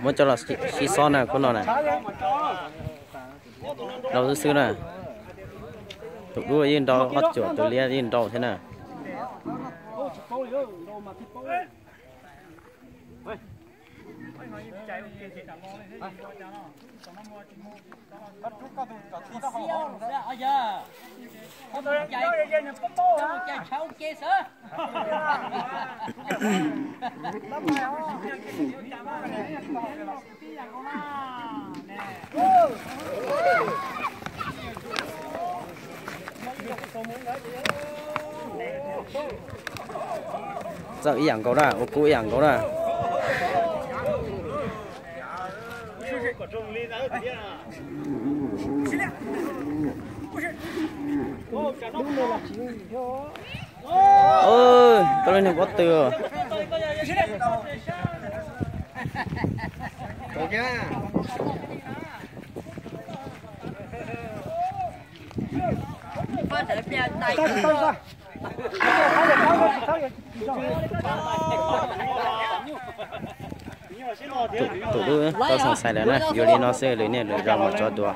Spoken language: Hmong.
Muab coj los sib xob na khub no na. Nrau xwb xwb na. Tus dub yeej nrau, ob cuam tus liab yeej nrau thiab na. Txawj ib yam nkaus na, ua kub ib yam nkaus na. Koj lub niag pob tw. Tus dub tau xeem xais lawm na, yuav li no xwb, lwm niaj lwm zaus mam rov dua.